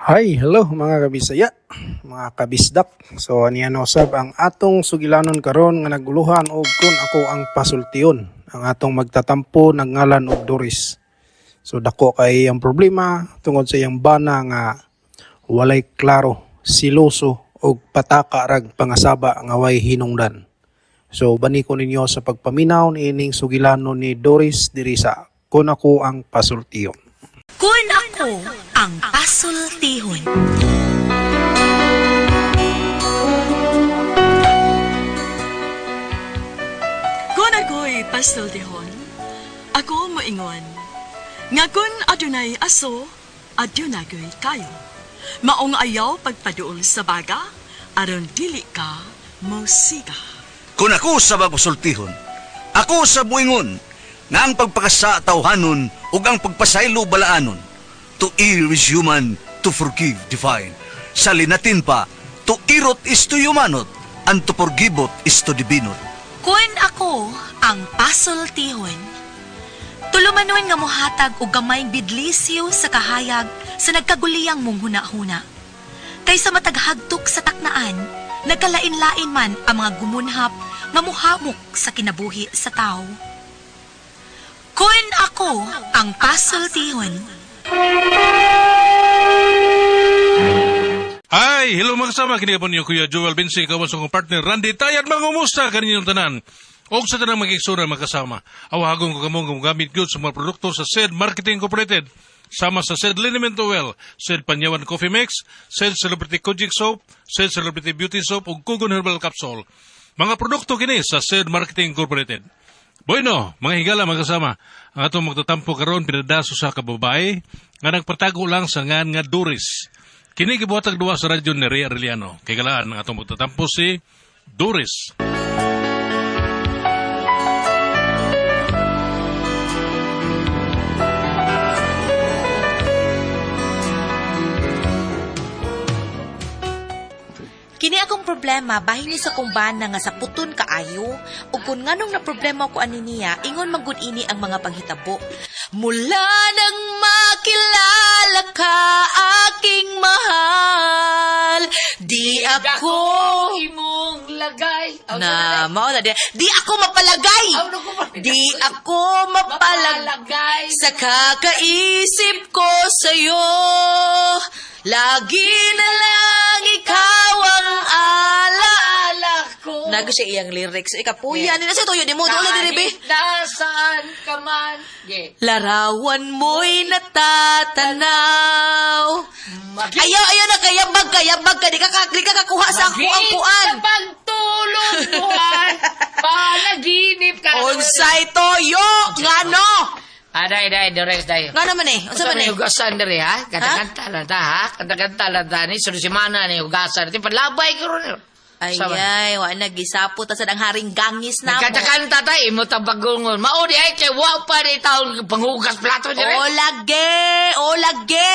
Hi, hello mga kabisaya, mga kabisdak. So aniya na usab ang atong sugilanon karon nga naguluhan og kun ako ang pasultion, ang atong magtatampo nagngalan og Doris. So dako kay ang problema tungod sa iyang bana nga walay klaro, siloso og pataka rag pangasaba nga way hinungdan. So bani ko ninyo sa pagpaminaw niining sugilanon ni Doris diri sa kun ako ang pasultion. Kun ako ang pasultihon. Kun ako'y pasultihon, ako moingon. Nga kun adunay aso, adunay ko'y kayo. Maong ayaw pagpaduol sa baga, aron dili ka mosiga. Kung ako sa bagusultihon, ako sa buingon, nga ang pagpakasa tawhanon ug ang pagpasaylo balaanon. To err is human, to forgive divine. Sa linatin pa, to irot is to humanot, and to forgiveot is to divinot. Kun ako ang pasultihon. Tulumanon nga mohatag og gamayng bidlisyo sa kahayag sa nagkaguliyang mong huna-huna. Kaysa mataghagtok sa taknaan, nagkalain-lain man ang mga gumunhap nga muhamok sa kinabuhi sa tao. Kun ako ang pasultihon. Hi! Hello mga kasama. Kini po niyo Kuya Joel Vinci, ikaw sa akong partner Randy Tayad. Mangumusta kaninyong tanan? Og sa tanang mag-iksura magkasama. Awahagon ko kamong gumagamit gyud sa mga produkto sa SED Marketing Incorporated. Sama sa SED Liniment Oil, SED Panyawan Coffee Mix, SED Celebrity Kojic Soap, SED Celebrity Beauty Soap ug Kugon Herbal Capsule. Mga produkto kini sa SED Marketing Incorporated. Bueno, mga higala mga kasama, ang atong magtatampo karon pinadaso sa kababae nga nagpatago lang sa ngan nga Doris. Kini gibuhatag duwa sa radyo ni Ray Arellano. Kay galaan ang atong magtatampo si Doris. Kini akong problema bahin ni sa kong bana nga sa puton kaayo ug kun nganong na problema ko ani niya ingon man gud ini ang mga panghitabo. Mula nang makilala ka aking mahal, di ako imong lagay. Aw, na mao na di, di ako mapalagay. Aw, naku, mapalagay. Di ako mapalagay Mapalagay. sa kakaisip ko sa'yo. Lagi na lang ikaw ang ala. Ala ko. Nago siya iyang lyrics. Ikapuya nila sa tuyo di mo dulo diri be. Kahit nasaan ka man. Ge. Larawan mo'y natatanaw. Ayaw, ayaw na kayabag, kayabag ka. Di ka kakuha sa ako ang kuan. Sa pagtulog buwan. Panaginip ka. Unsay toyo? Ngano? Ah, day, day, Doris, day. Ngano man eh? Unsa man eh? Hugasan diri, ha? Kanta-kanta lang ta, ha? Kanta-kanta lang ta. Ni, sunod semana ni, hugasan. Di, palabay ko ron. Ay, Sama. ay, wa na gisapot ta sad ang haring gangis na mo. Nagkanta-kanta ta, imo tabagungon. Mao di ay, kay wa pa ni taon panghugas plato diri. O lagi, o lagi.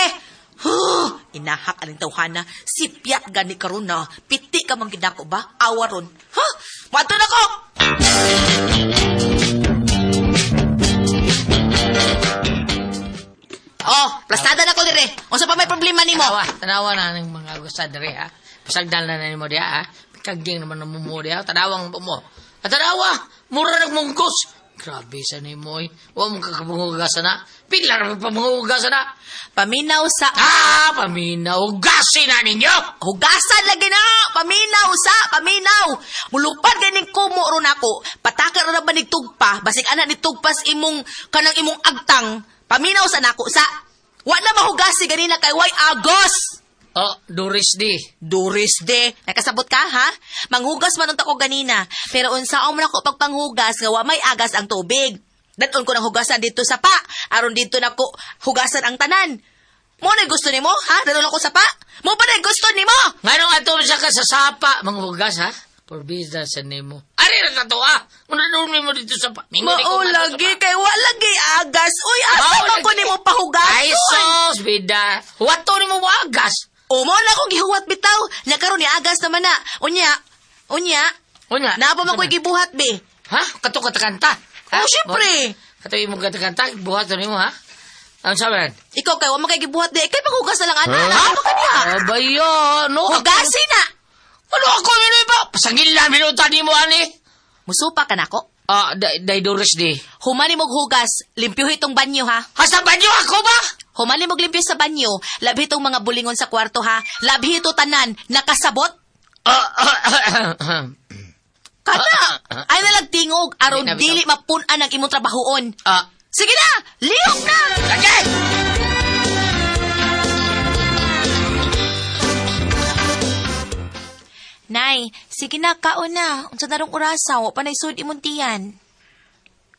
Huh, inahak aning tawhana. Sipyat gani karon na. Piti ka man gid nako ba? Awa ron. Ha? Moadto na ko. Oh, plastada na ko dire. Unsa pa may problema nimo? Tanawa, tanawa na ng mga gusta diri ha. Pasagdan na nimo diha ha. Kaging naman ang mumo diha. Tanawang mo. At tanawa, mura nagmunggos. Grabe sa nimo oy. Wa mo kakapangugasan na. Pila ra pangugasan na. Paminaw sa Ah, paminaw. Hugasin na ninyo. Hugasan lagi na! Paminaw sa! Paminaw! Mulupad ganing kumo ron ako. Pataka ron na ba ni tugpa? Basig ana ni tugpas imong kanang imong agtang. Paminaw sa nako sa. Wa na mahugasi ganina kay way agos. Oh, Doris di. Doris de. Nakasabot ka ha? Manghugas man unta ko ganina. Pero unsaon man ako pagpanghugas nga wa may agas ang tubig. Daton ko nang hugasan dito sa pa. Aron dito nako hugasan ang tanan. Mo na gusto nimo ha? Daton ako sa pa. Mo pa na gusto nimo? Nganong ato siya ka sa sapa manghugas ha? Porbida sa nimo. Ari ra ta to ah. Una doon mo dito sa pa. Mingon Mao ko man sa lagi pa. kay wa lagi agas. Uy, asa Mao man ko lagi. nimo pahugason? Ay sos, bida. Huwato nimo wagas. O mo na akong gihuwat bitaw. Nya karon ni agas naman na. Unya, unya. Unya. Naa pa man ko'y gibuhat be. Ha? Kato katakanta. Ha? Oh, syempre. Kato imong katakanta, buhat nimo ha? Ang sabi? Ikaw kay wa man kay gibuhat di. Kay panghugas na lang ana. Ha? Abaya, no? Hugasi na. Ano ako minuy ba? Pasangilan minuta ni mo ani. Musupa ka nako. Ah, day Doris di. Humani mog hugas, limpyuhi tong banyo ha. Hasta banyo ako ba? Humani mog limpyo sa banyo, labhi tong mga bulingon sa kwarto ha. Labhi to tanan, nakasabot. Ah, ah, ah, ah. Kana! Ay nalag tingog aron Di na, bitaw. dili mapun-an ang imong trabahoon. Ah, Sige na, lihok na. okay! Nay, sige na kaon na. Unsa narong orasa, wa pa nay sud imong tiyan.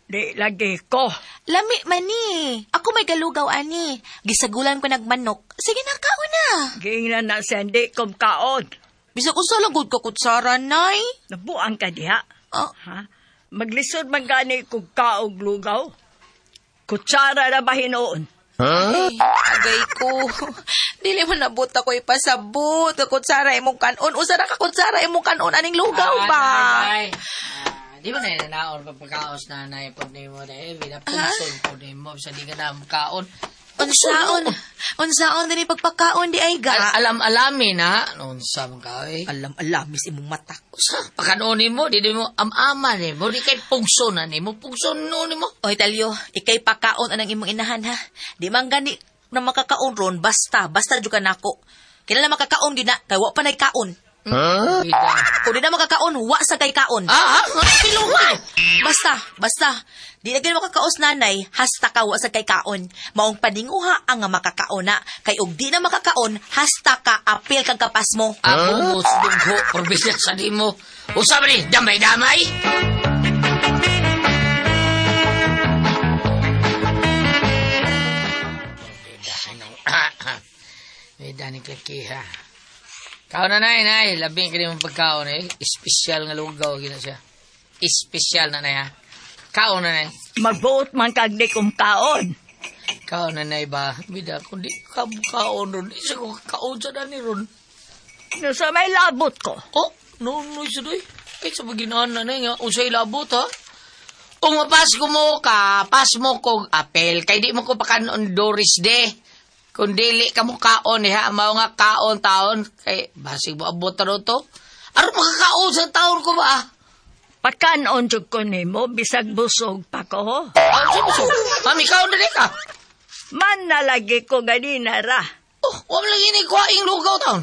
Di lagi ko. Lami man ni. Ako may galugaw ani. Gisagulan ko nagmanok. Sige na kaon na. Giingnan na siya, di kom kaon. Bisag usa lang gud ka kutsara, nay. Nabuang ka diha. Ah. Ha? Maglisod man gani kog kaog lugaw. Kutsara na ba hinuon? Ay, agay ko. Dili man nabot ako ipasabot. Kutsara imong kanon. Usa ra ka kutsara imong kanon aning lugaw ba? Nay, ah, di ba na nanaon pagpagkaos na nanay po ni mo dahil pinapugson po ni mo sa di ka na kaon. Unsaon? Unsaon dinhi pagpakaon di ay ga? Alam-alamin ha? Noon sa mga kaoy. Alam alamis imong mata. Sa pakanonin mo, di mo am-ama ni mo, di kay pugson na ni mo, pugson no ni mo. Oy Talyo, ikay pakaon anang imong inahan ha. Di man gani na makakaon ron basta basta jud ka nako. Kinahanglan makakaon gyud na kay wa pa nay kaon. Huh? Kung di na makakaon, wa sa kay kaon. Ah, ah, piluhan! Basta, basta. Di na gyud makakaos nanay, hasta ka wa sa kay kaon. Maong paninguha ang nga makakaon na. Kay og di na makakaon, hasta ka apil kang kapas mo. Ako mo sudugho, probinsya sa di mo. Usap ni, damay-damay! May dani klakiha. Kaon na nay, nay. Labing ka mong pagkaon eh. Espesyal nga lugaw gina siya. Espesyal na nay ha. Kaon na nay. Magbuot man kag di kom kaon. Kaon na nay ba? Bida, kundi ka kaon ron. Isa ko kaon sa dani ron. No, sa may labot ko. Oh, no, no, isa doy. Ay, sa paginaan na na nga, usay labot, ha? Kung mapas ko mo ka, pas mo kog apel, kay di mo ko pakanon Doris de. Kung dili ka mo kaon, eh, ha, mao nga kaon taon, kay basig mo abot na to. Aron makakaon sa taon ko ba? Pakanon jud ko nimo bisag busog pa ko. Ah, sige, so, mami, kaon na ka. Man na lagi ko ganina ra. Oh, wala lagi ni kuhaing lugaw taon.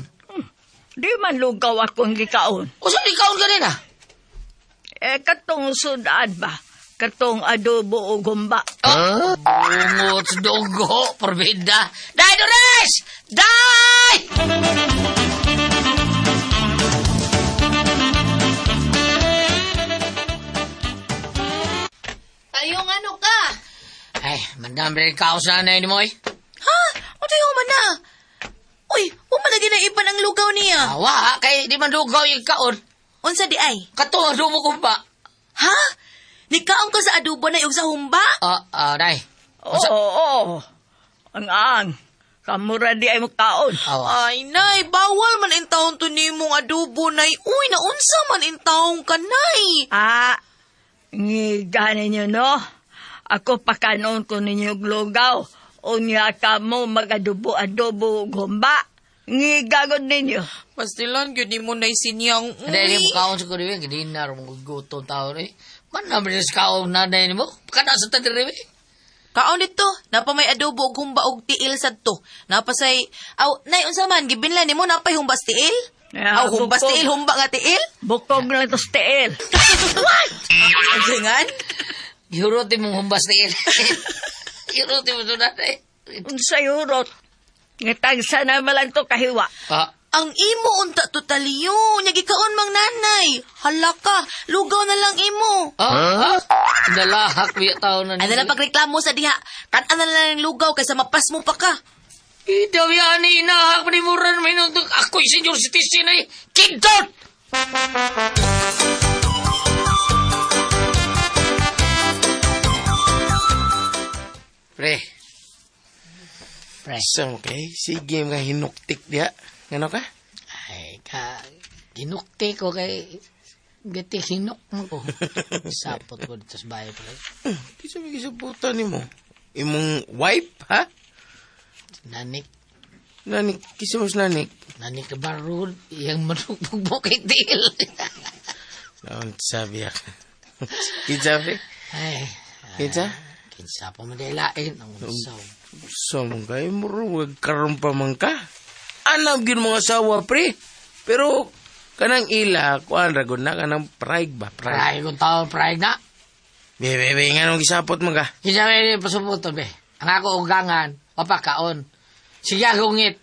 Di man lugaw akong gikaon. Usa di kaon ganina. Eh katong sudan ba? Katong adobo o gumba. Oh, bungot dugo, porbida. Dai, Doris! Dai! Tayong ano ka? Ay, mandam rin kaos na nanay ni Moy. Ha? O tayo man na. Uy, wa man lagi na iban ang lugaw niya. Awa, kay di man dugaw yung kaon. Unsa di ay? Katong adobo ko ba? Ha? Nikaon ka sa adobo na yung sa humba? Ah, ah, day. Oo, oo. Ang ang. Kamura di ay mo kaon. Awa. Ay, nay, bawal man intawon to nimong adobo, nay. Uy, naunsa man intawon ka, nay. Ah, ngiga ninyo no? Ako pakanon ko ninyo og lugaw. Unya ka mo magadubo-adobo og humba. Ngiga gud ninyo. Pastilan, gyud nimo nay sinyang, uy. Hindi, di mo kaon sa kuriwi. Hindi na rin gutom tao ni. Man naman rin sa kaon nanay ni mo. Kada sa tadiri. Kaon dito, napa may adobo og humba og tiil sadto. Napa say, aw, nay unsa man gibinlan nimo napay humbas tiil? Yeah, aw, humbas bukog. tiil, humba nga tiil? Bukog na to sa tiil. What? Unsa Yuruti mong humbas na il. Yuruti mo ito nanay. Unsay hurot. Ngitagsa na malang to kahiwa. Ah, Ang imo unta to taliyo, nya gikaon mang nanay. Hala ka, lugaw na lang imo. ah, ah. Nalahak biya tao na Ay na lang pagreklamo sa diha. Kan-an na lang ang lugaw kaysa mapas mo pa ka. Itaw yan, inahak ni Muran. May nung ako'y senior citizen ay kidot! Pre. Pre. So, okay. Sige, mga hinuktik diya. Ngano ka? Ay, ka, ginukti ko kay gati hinok mo ko. Sapot ko dito sa bahay pre. Di sa mga isabutan ni mo. Imong wife, ha? Nanik. Nanik, kisa mas nanik. Nani ka barod, iyang manukbog kay tiil. Naon sabi ak. Kinsa pre? Ay, Kinsa? kinsa pa man lain ang unsaw. So man kay muro wag karon pa man ka. Anam gyud mga asawa pre. Pero kanang ila kuan ra gud na kanang pride ba? Pride. Pray kung tao, pray na. Be be be nganong gisapot man ka? Kinsa may pasubuton be. Ang ako ugangan, mapakaon. Sige gungit,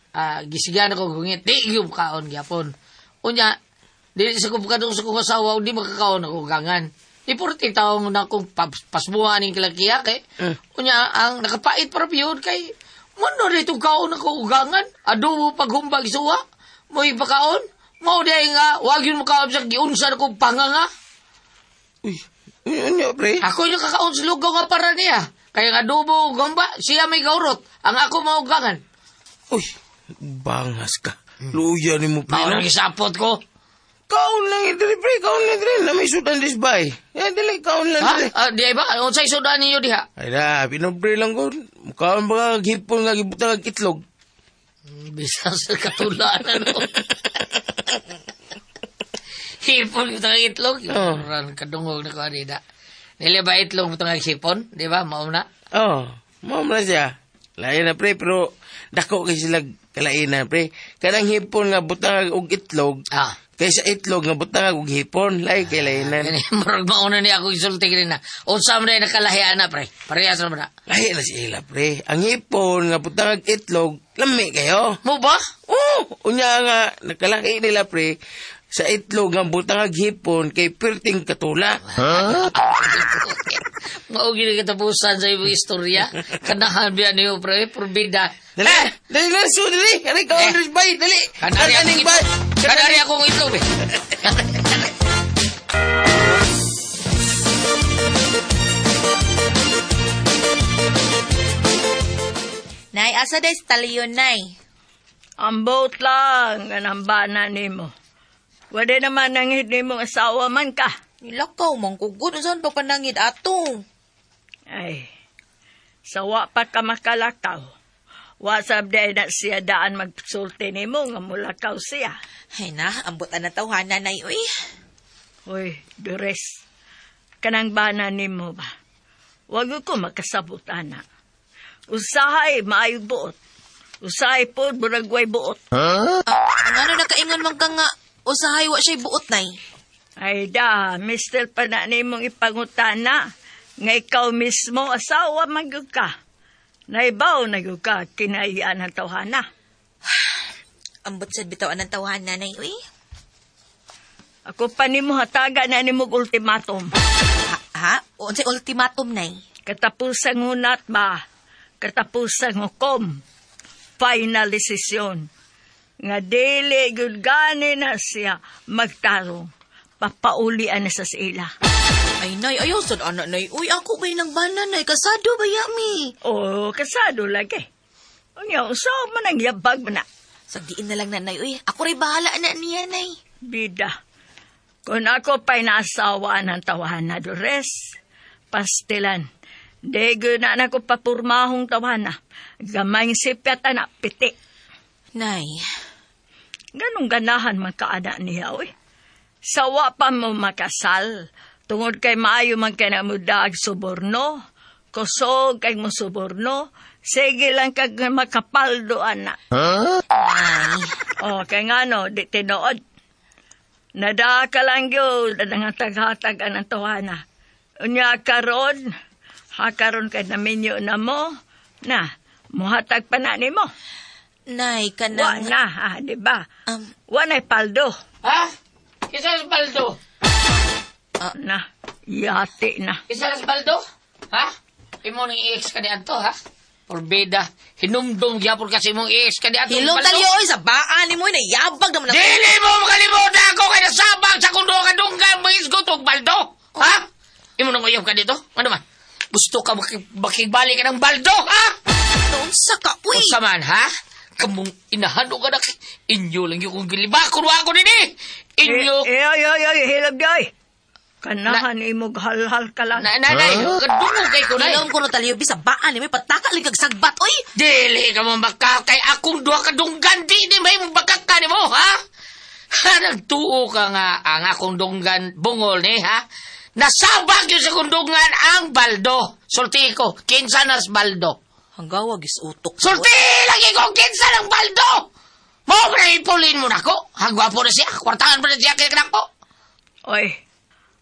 gisigyan ako gungit, di yung kaon gyapon. Unya, di sa kong kadong sa kong asawa, di makakaon ako ugangan. Di purti taong na kong pasbuhan ning kilakiyak eh. Unya, ang nakapait para yun kay, mundo dito kaon ako ugangan. Adobo paghumbag suwa, mo'y pakaon. Mao di nga, wag yun makaon sa giunsa na kong panganga. Uy, unya pre. Ako yung kakaon sa lugaw nga para niya. Kaya nga adobo gamba, siya may gaurot. Ang ako maugangan. Uy, bangas ka. Luya ni mo pre. Mao no? nang isapot ko. Kaon lang diri pre, kaon lang diri na may sudan this bay. Ya dili kaon lang Ha? diri. Ah, di ba? Unsay sudan ninyo diha? Ay na, pinobre lang ko. Kaon ba ka hipon nga gibutang og itlog? Bisa sa katulaan ano. Hipon yung tanga itlog. Oh. Ran kadungog na ko anina. Dili ba itlog mo tanga hipon? Di ba? Mao na. Oh, mao man na siya. Lain na pre, pero dako kay sila kalainan pre. Kanang hipon nga butang og itlog, Ah. kaysa itlog nga butang og hipon, lain kay lainan. Gani murag mauna ni ako isulti kanina. Unsa man na nakalahian na pre. Parehas ra man na. Lahi na sila pre. Ang hipon nga butang og itlog, lami kayo. Mo ba? Oh, unya nga nakalaki nila pre sa itlog nga butang og hipon kay perting katula. Mao gini katapusan sa imong istorya. Kanahan biya niyo pre, purbida. Dali, dali na so dali. Ari ka Eh. eh. bay, dali. Kanari akong Kaning bay. itlog. Kanari akong itlog eh. Nay, asa day sa taliyon, nay? Ambot lang ang bana nimo. Wala naman ang hindi mong asawa man ka. Nilakaw man kugod. Unsan pa panangid ato? Ay, sawa pa ka makalakaw. Wasab day na siya daan magsulti nimo nga mulakaw siya. Ay na, ambot na tawhana, nay, uy. Hoy, Dores, kanang bana nimo ba? Wag ko makasabot, ana. Usahay, maayog buot. Usahay po, buragway buot. Ah, ang ano nakaingon man ka nga, usahay wa siya'y buot, nay. Ay da, mister pa na nimong ipangutana nga ikaw mismo asawa man gyud ka. Naibaw na gyud ka kinaiyan ang tawhana. Ambot sad bitaw anang tawhana, nay, uy. Ako pa nimo hataga na nimog ultimatum. Ha? Ha? Unsay ultimatum, nay? Katapusang hunat ba? Katapusang hukom. Final decision. Nga dili gyud gani na siya magtarong. Papaulian na sa ila. Ay, nay, ayaw sad ana, nay. Uy, ako ba'y nang bana, nay? Kasado ba yami? Oo, kasado lagi. Unya, usaw man ang yabag man na. Sagdiin na lang, nanay, uy. Ako rin bahala na niya, nay. Bida. Kung ako pa'y naasawa ng tawahan na Dores, pastilan. Di na na ko papurmahong tawahan na. Gamay sipyat ana, piti. Nay, Ganong ganahan man kaana niya, oy. Sawa pa mo makasal. Tungod kay maayo man kay na mo daag suborno, kusog kay mo suborno, sige lang kag makapaldo, ana. nay. Oh, kay ngano, di tinuod. Nadaa ka lang yun, ang taghatag ang tuwana. Unya karon, hakaron kay naminyo na mo, na, muhatag pa na nimo. Nay, Wa kanang... na, ha, di ba? Wa na'y paldo. Ha? Kinsa sa baldo? Na, yati na. Kinsa sa baldo? Ha? Imo ning ex ka ni adto ha? Porbida, hinumdum gyapon kasi imong ex ka ni adto. Hilom Baldo. talyo, oy, sa baan ni mo, nayabag naman ako. Dili mo makalimutan ako kay nasabang sa kundo ka dunggan mangisgot og baldo. Ha? Imo nang uyab ka dito? Ano man? Gusto ka makigbalik ka ng baldo, ha? Unsa ka, uy. Unsa man, ha? Kamong inahan og anak, inyo lang yung kong gilibakon wa ako nini. Inyo. Eh, eh, oy, oy, oy, hilom yoy. Kanahan imog halhal ka lang. Na, nanay, kadungog kay ko, nay. Ilom ko no taliyo bisa baan ni may pataka lang kag sagbat oy. Dili ka mo baka kay akong duha ka dunggan di ni may bakak ka nimo, ha? Ha, nagtuo ka nga ang akong dunggan bungol ni, ha? Nasabag yun sa akong dunggan ang baldo. Sulti ko, kinsa nas baldo. Hanggawa gis utok. Sulti lagi ko, kinsa ng baldo! Mo na ipulin mo na ko. Hagwapo na siya, kwartahan pa na siya kay ko. Oy,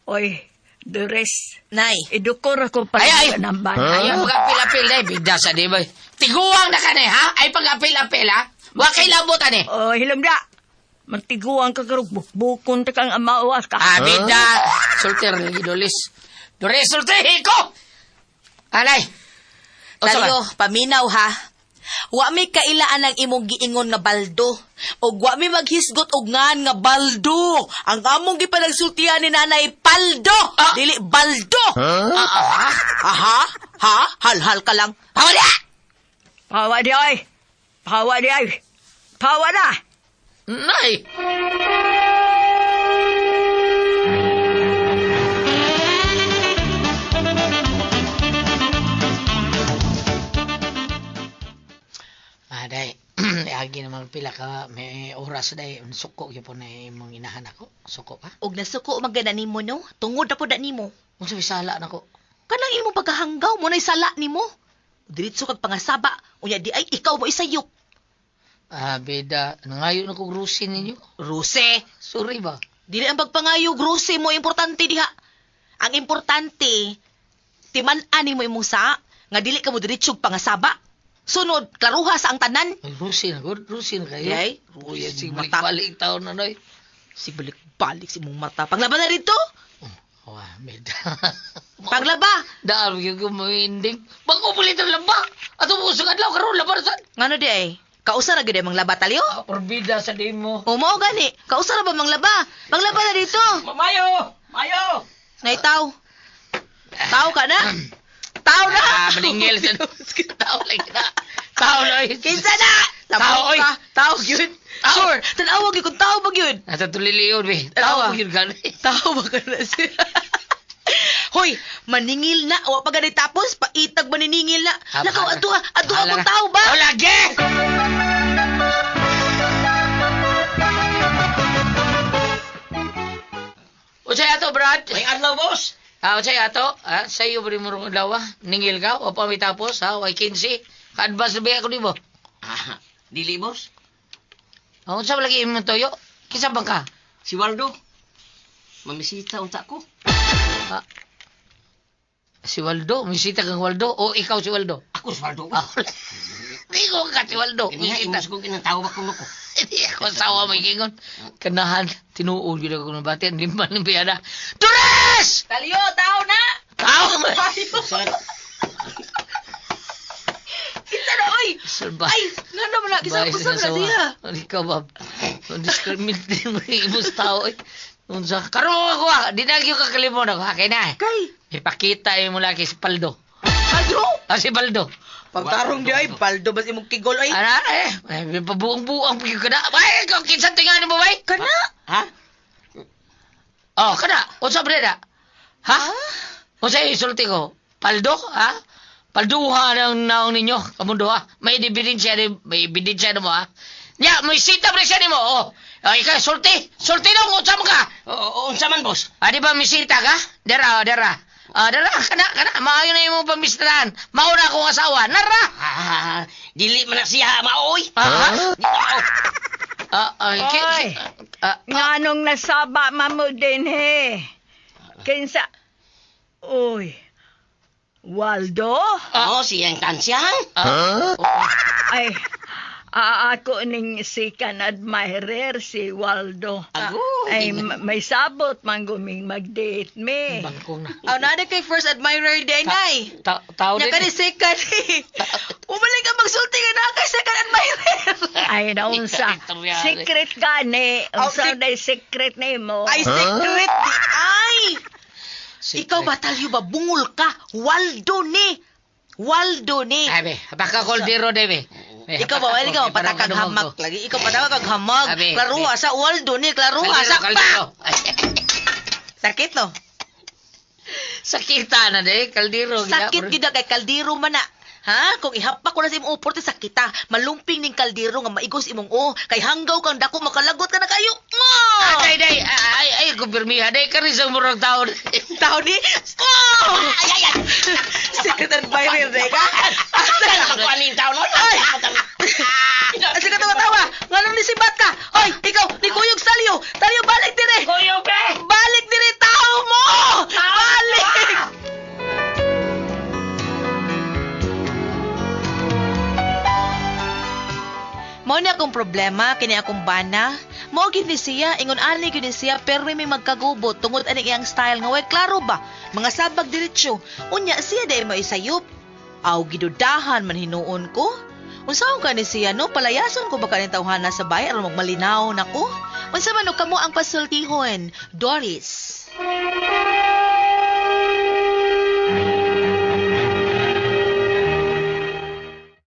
oy, Dores. Nay, Idukor ako pa Ay, ay. ng bana. Ay, ang pag-apil-apil na, bigda sa di ba? Tiguang na ka ni, ha? Ay, pag-apil-apil, ha? Wa kay labot, ani. Oh, hilom da. Martiguan ka karog bukbukon ta kang amawa ka. Ah, bida. Sulti lagi, Dolis. Doris, sulti ko! Anay. Unsa Talyo, man? paminaw ha. Wa mi kailaan ang imong giingon nga baldo. Og wa mi maghisgot og ngan nga baldo. Ang among gipanagsultihan ni nanay paldo, Ah. dili baldo. Ah, ah, Aha, ha, halhal ka lang. Pawala! Pawa di ay. Pawa di ay. Pawa na. Nay. Ah, day. Agi naman pila ka may oras day suko gyud po na imong inahan ako. Suko pa. Og nasuko man gana nimo no, tungod na pud na nimo. Unsa may sala nako? Kanang imong pagkahanggaw mo nay sala nimo. Diretso kag pangasaba, unya di ay ikaw mo isayop. Ah, bida, nangayo na kog rusin ninyo. Ruse, Sorry ba? dili ang pagpangayo gruse mo importante diha. Ang importante timan-an nimo imong sa nga dili ka mo diretsog pangasaba. Sunod, klaruha sa ang tanan. Ay, rusin na gud, rusin na kayo. Yay, Uy, rusin sige mata. balik-balik taon na noy. Si balik-balik si mong mata. Panglaba na rito. Wah, bida. Panglaba. Daar gyud ko moinding. Bako pulit ang laba. Ato mo sa adlaw karon laba ra sad. Ngano di ay? Kausa ra gyud ay manglaba talyo? Ah, Porbida sa dimo. O mao gani, kausa ra ba manglaba? Manglaba na dito. Mayo! Mayo! Naitaw. Tao ka na? Tao na! Ah, maningil sa tao lagi na. Tao lagi. Kinsa na? Tao, oy. Tao ka. Tao gyud. Tao. Sure. Tan-awa gyud kung tao ba gyud. Nasa tuliliyon be. Tao Tao. gyud gani. Tao ba ka na siya? Hoy, maningil na. Wa pa gani tapos, paitag maniningil na. Ah, Lakaw, bahala. ato ato Bahala akong na. tao ba? Tao lagi. Unsay ato, Brad? May adlaw, boss! Ah, unsay ato? Ah, sa iyo ba mo rong adlaw, ah? Ningil ka? O pa may tapos, ha? Way 15. Ka-advance na ba ako nimo? Ah, dili, boss. Ah, unsa ba lagi imong toyo? Kinsa bang ka? Si Waldo. Mamisita unta ko. Ah, si Waldo, misita kang Waldo o ikaw si Waldo? Ako si Waldo. Ah, Ikaw ka si Waldo. Kanya, Misita. imus ko kinatawa ko ko. Hindi ako asawa may gingon. Kanahan, tinuod yun ako ng bati. Hindi man ng biyana. Tures! Talyo, tao na! Tao man! Kinsa na, oy! Salba. Ay, nga naman na, kinsa Bye, ko na sa diha. Ikaw ba? Discriminate mo yung imong tao. Eh. Unsa? Karoon ako ah. Di na gyud kakalimon ako. Okay na. Kay, Ipakita mo lagi si Paldo. Paldo! Ah, si Paldo. Pagtarong di ay, paldo bas imong kigol ay. Ana eh. Ay, pabuang-buang pa ka na. Ay, ikaw, kinsa tingahan mo bay? Kana? Ha? Oh, kana. Unsa ba na? Ha? Unsa isulti ko? Paldo, ha? Palduha ng naong ninyo, kamundo ha. May ebidensya ni, may ebidensya na mo ha. Nya, may sita ba siya nimo? Oh. Oh, ikaw sulti. Sulti dong unsa man ka? Oo, unsa man, boss? Ah, di ba misita ka? Dara, oh, dara. Ah, dara, kana, kana. Maayo na imong pamistahan. Mao na akong asawa. Nara! Ah, dili man na siya maoy. Ah, Di na mao. ah, ah, Oy. ah, Nganong nasaba mamo din he. Kinsa. Uy. Waldo? Oh, siyang tansyang. Ay, ako ning second admirer si Waldo. Ago. Ay, may sabot man guming mag-date me. Bangkong na. Aw, naa kay first admirer day, nay. Tao Nya din. kani second. Umalik ka magsulti nga naa kay second admirer. Ay, naunsa. Secret ka ni. Oh, Unsa day secret ni mo. Ay, secret di ay. Ikaw ba talyo ba bungol ka? Waldo ni. Waldo ni. Ay, be, baka koldero de, be. Be, Ikaw ba, wala ikaw, patakag hamak lagi. Ikaw patakag hamag. Abi, Klaruha sa Waldo ni, klaruha sa Kaldero, pa. Sakit no? Sakita na de, kaldero. Sakit gyud na kay kaldero man na. Ha? Kung ihapak ko na sa imong uporte sakita, malumping ning kaldero nga maigos imong o, kay hanggaw kang dako makalagot ka na kayo. Oh! Ay, day, ay, ay, kumpirmiha, day, kari sa murag taon. Tao ni? Oh! Ay, ay, ay. Secret admirer day ka? Ang taon, no? Ay! Sige tawa-tawa. Nganong nisibat ka? Oy, ikaw, ni Kuyog Salyo. Talyo, balik dire. Kuyog, be! Balik dire, tao mo! Balik! Mao ni akong problema kini akong bana. Mao gid ni siya ingon ani gyud ni siya pero may magkagubot tungod ani iyang style nga way klaro ba. Mga sabag diretso. Unya siya dahil mo isayop. Aw gidudahan man hinuon ko. Unsaon ka ni siya no palayason ko ba kaning tawhana sa bay aron magmalinaw nako. Unsa man og kamo ang pasultihon, Doris?